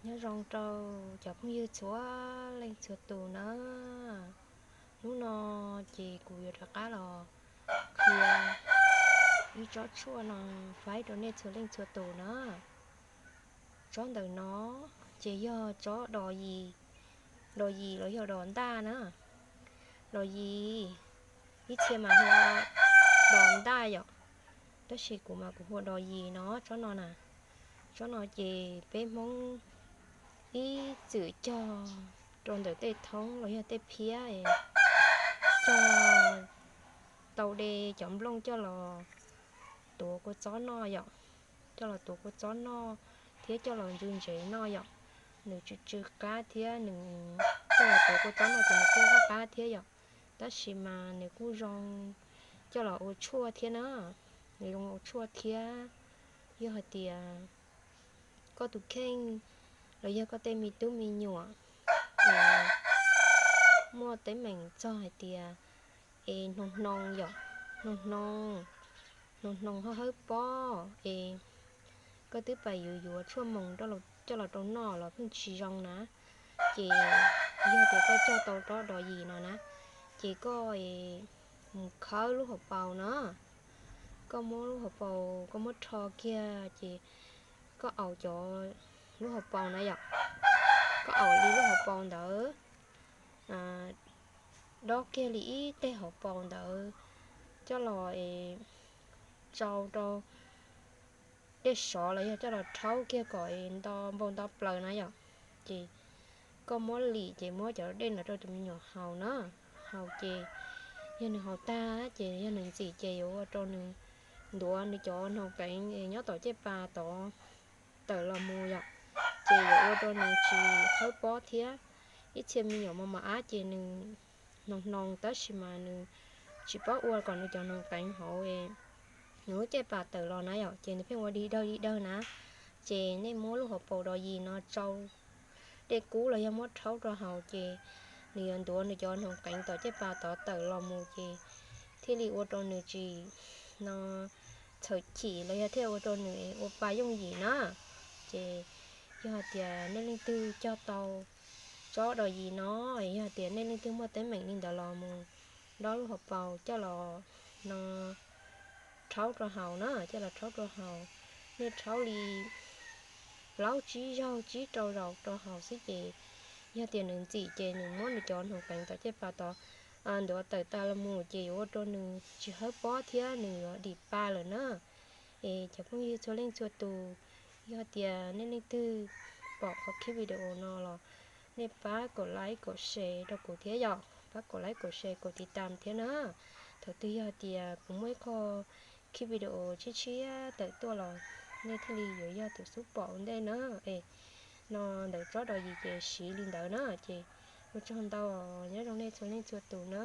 Nyob zoo rau cov phooj ywg txhua leej txhua tus na. Hnub no ces kuv yuav rov qab los qhia ib tsob tshuaj no faib rau nej txhua leej txhua tus na. Tsob ntawm no ces yog tsob dos yis, dos yis los yog dos ntaj na. Dos yis, ib txhia mas hu ua dos ntaj yom, tab sis kuv mas kuv hu ua dos yis no tsob no na. Tsob no ces peb Hmoob ib txwm cog rau ntawm tej thoob los yog tej phiab, cog tau de cov nplooj coj los tuav kua txob noj yom, coj los tuav kua txob noj thiab coj los ntsu ntsev noj yom. Nws tsw tsw qab thiab nws coj los tuav kua txob noj ces nws kuj qab qab thiab yom. Tab sis mas nws kuj zoo coj los ua tshuaj thiab na, nws zoo ua tshuaj thiab. Yog hais tias koj tus kheej los yog koj tej me tub me nyuam es muaj teeb meem txog hais tias es hnoos hnoos yom, hnoos hnoos, hnoos hnoos hawb hawb pob es koj twb pais yuav yuav tshuaj moos coj los rau noj los pheej tsis zoo na, ces yog tias koj cog tau tsob dos yis no na, ces koj mus khawb lub hauv paus no, koj muab lub hauv paus koj muab rho kiag ces koj aus cov lub hauv paus na yom, koj aus li lub hauv paus ntawd, dob kiag li ib teg hauv paus ntawd coj los tsau rau dej sov los yog coj los rhaub kiag kom nto npau nto plaws na yom. Ces koj muab lim ces muab cov dej no rau tus me nyuam haus na, haus ces yog nws haus tag ces yog nws ntxim ces yuav ua rau nws ntuav nws cov hnoos qeev nyob tom cej pas tod tawm los mus yom, ces yuav ua rau nws tsis hawb pob thiab. Ib txhia me nyuam mos mos ab ces nws hnoos hnoos tab sis mas nws tsis paub ua kom nws cov hnoos qeev hauv nws lub cej pas tawm los na yom, ces nws pheej ua dig dawg dig dawg na. Ces nej muab lub hauv paus dos yis no tsau dej kub los yog muab rhaub rau haus ces nws yuav ntuav nws cov hnoos qeev tom cej pas tod tawm los mus ces thiaj li ua rau nws tsis no txhawm chim los yog thiaj ua rau nws ua pa yooj yim na. Ces yog hais tias nej leej twg cog tau tsob dos yis no, yog hais tias nej leej twg muaj teeb meem li ntawd los mus dob lub hauv paus coj los no rhaub rau haus na, coj los rhaub rau haus. Nej rhaub li plaub tsib zaug tsib rau zaus rau haus xwb ces yog tias nws ntxim ces nws muab nws cov hnoos qeev tom cej pas tod ntuav tawm tas los mus ces yuav ua rau nws tsis hawb pob thiab nws yuav dim pa lawm na. Es cov phooj ywg txhua leej txhua tus, yog tias nej leej twg pom qhov clip video no los nej pab kaum like kaum share rau kuv thiab yom, pab kaum like kaum share kaum tiv tam thiab na. Thaum twg yog tias kuv muaj ib qho clip video tshiab tshiab tawm tuaj los nej thiaj li yuav yog tus xub pom ua ntej na. Es no ntawm tsob dos yis ces siv li ntawd na, ces ua tsaug ntau, nyob zoo nej txhua leej txhua tus na.